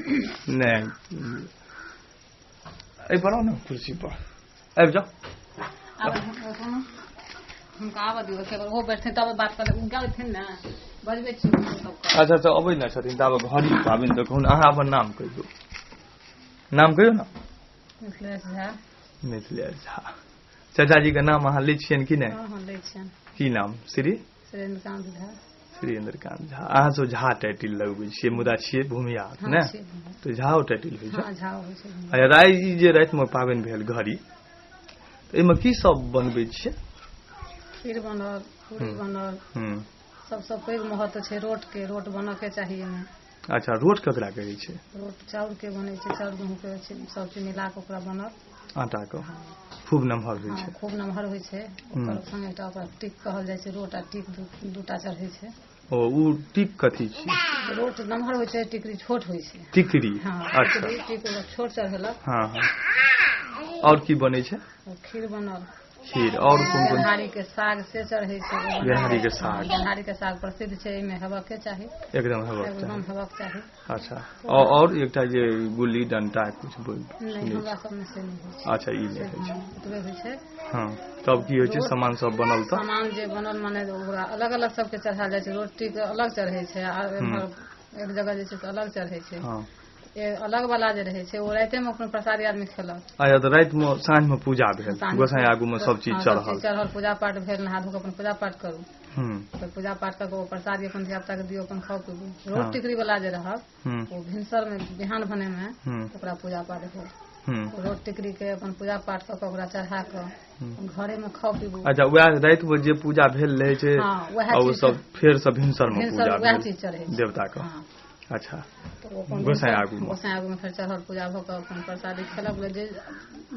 नहि, एहि पर आउ ने, कुर्सी पर आबि जाउ। हुनका आबऽ दियौ, एके बेर ओहो बैठथिन तब बात करबै। हुनका अयथिन ने, बजबै छी सबके। अच्छा, तऽ अबै ने छथिन ताबे घड़ी पाबनि तऽ कहू, अहाँ अपन नाम कहियौ, नाम कहियौ ने। मिथिलेश झा। मिथिलेश झा। चाचाजी के नाम अहाँ लै छियनि कि नहि? हँ, लै छियनि। की नाम? श्री सुरेन्द्रकान्त झा। श्री इन्द्रकांत झा। अहाँ सब झा टाइटिल लगबै छियै, मुदा छियै भूमिहार। हँ। ने छियै। तऽ झाओ टाइटिल होइ छै? हँ, झा होइ छै। अच्छा, राइ ई जे रातिमे पाबनि भेल घड़ी, तऽ एहिमे की सब बनबै छियै? खीर बनल, पूरी बनल। सबसँ पैघ महत्व छै रोटके, रोट बनऽके चाही एहिमे। अच्छा, रोट ककरा कहै छै? रोट चाउरके बनै छै, चाउर गहूँके सब चीज मिला कऽ ओकरा बनल। आटाके खूब नमहर होइ छै? खूब नमहर होइ छै। ओकर संगे एकटा ओकरा टीक कहल जाइ छै। रोट आ टीक दूटा चढ़ै छै। ओ टीक कथी छी? रोट नमहर होइ छै, टिकरी छोट होइ छै। टिकरी? हँ। अच्छा। टिकरी, टीक ओकरा छोट चढ़ेलक। हँ, आओर की बनै छै? ओ खीर बनल। खीर, आओर कोन कोन? गेनहारी के साग से चढ़ै छै। गेनहारी के साग। हँ, गेनहारी के साग प्रसिद्ध छै, एहिमे हेबक के चाही। एकदम हेबाक एकदम चाही। हेबक चाही। अच्छा, आओर एकटा जे गुल्ली डंटा कुछ बोल नहि। सुनै हमरा छी। सबमे से नहि होइ छै। अच्छा, ई नहि होइ छै। हँ, ओतबे होइ छै। हँ, तब की होइ छै? सामान सब बनल तऽ? सामान जे बनल, माने ओकरा अलग अलग सबके चढ़ायल जाइ छै। रोटी के अलग चढ़ै छै आ एम्हर एक जगह जे छै से अलग चढ़ै छै। ए अलग वाला जे रहै छै, ओ राइते मे अपन प्रसादी आदमी खेलक। अच्छा, तऽ रातिमे साँझमे पूजा भेल? साँझमे। गोसाई आगूमे सब चीज हँ, सब चढ़ल? चीज चढ़ल, पूजा पाठ भेल, नहा धो कऽ अपन पूजा पाठ करू। फेर पूजा पाठ कऽ के ओ प्रसादी अपन धिया पुता के दियौ, अपन खाउ पीबू। रोट टिकरी वाला जे रहल, ओ भिनसर मे बिहान भने मे ओकरा पूजा पाठ भेल। ओ रोट टिकरी के अपन पूजा पाठ कऽ के ओकरा चढ़ा कऽ घरे मे खाउ पीबू। अच्छा, वएह रातिमे जे पूजा भेल रहै छै? हँ, वएह आ ओ चीज। सब फेर सब भिनसरमे भिनसर पूजा वएह भेल चीज चढ़ै छै। देवता के? हँ। अच्छा। तऽ ओ अपन गोसाई आगूमे। गोसाई आगूमे फेर चढ़ल, पूजा भऽ कऽ अपन प्रसादी खेलक। जे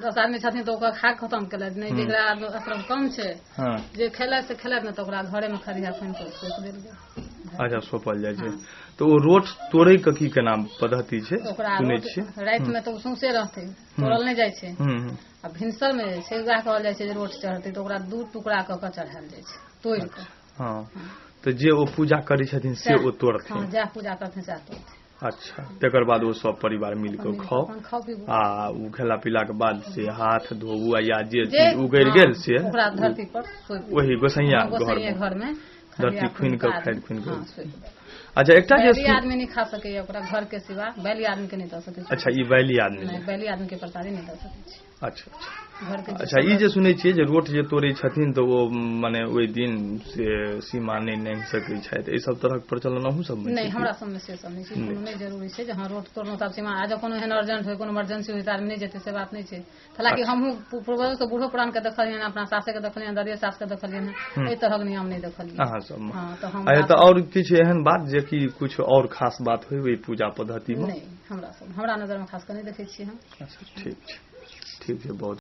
10 आदमी छथिन तऽ ओकर खा खतम केलक, नहि जेकरा आश्रम कम छै, जे खेलक से खेलक, नहि तऽ ओकरा घरेमे खरिहा खुनि कऽ सौंप देल गेल। अच्छा, सौंपल जाइ छै। तऽ ओ रोट तोड़ै के की केना पद्धति छै? ओकरा सुनै रोट छियै। रातिमे तऽ ओ सौंसे रहतै, तोड़ल नहि जाइ छै। आ भिनसरमे जे छै, वएह कहल जाइ छै जे रोट चढ़तै तऽ ओकरा दू टुकड़ा कऽ कऽ चढ़ायल जाइ छै तोड़ि कऽ। हँ, तऽ जे ओ पूजा करै छथिन से ओ तोड़थिन? हँ, जएह पूजा करथिन सएह तोड़थिन। अच्छा, तकर बाद ओ सब परिवार मिल कऽ खाउ? अपन खाउ पीबू। आ ओ खेला पीलाके बाद से हाथ धोबू आ या जे जे चीज उगड़ि गेल से ओकरा धरती पर सौंपि ओही गोसैया गोसैये घरमे घरमे धरती खुनि कऽ, खादि खुनि कऽ। हँ, सौंपि देलक। अच्छा, एकटा जे बैली आदमी नहि खा सकैया ओकरा, घर के सिवा बैली आदमी के नहि दऽ सकै छी। अच्छा, ई बैली आदमी? नहि, बैली आदमी के प्रसादी नहि दऽ सकै छी। अच्छा अच्छा। घर के जे अच्छा, ई जे सुनै छियै जे रोट जे तोड़ै छथिन तऽ ओ माने ओहि दिन से सीमा नहि नांघि सकै छथि, एहि सब तरहक प्रचलन अहूँ सबमे नहि। छै की? हमरा सबमे से सब नहि छै। कोनो नहि जरूरी छै जे हँ, रोट तोड़लहुँ तब सीमा। आ जँ कोनो एहन अर्जेंट होइ, कोनो इमरजेंसी होइ तऽ आदमी नहि जेतै, से बात नहि छै। हालांकि हमहूँ पूर्वजो से बूढ़ो पुरान के देखलियनि, अपना सासे के देखलियनि, दादिये सास के देखलियनि, एहि तरहक नियम नहि देखलियै। अहाँ सबमे? हँ, तऽ हम अच्छा, तऽ आओर किछु एहन बात जे कि किछु आओर खास बात होइ ओहि पूजा पद्धतिमे? नहि, हमरा सब हमरा नजरमे खास कऽ नहि देखै छियै हम। अच्छा, ठीक छै, ठीक छै, बहुत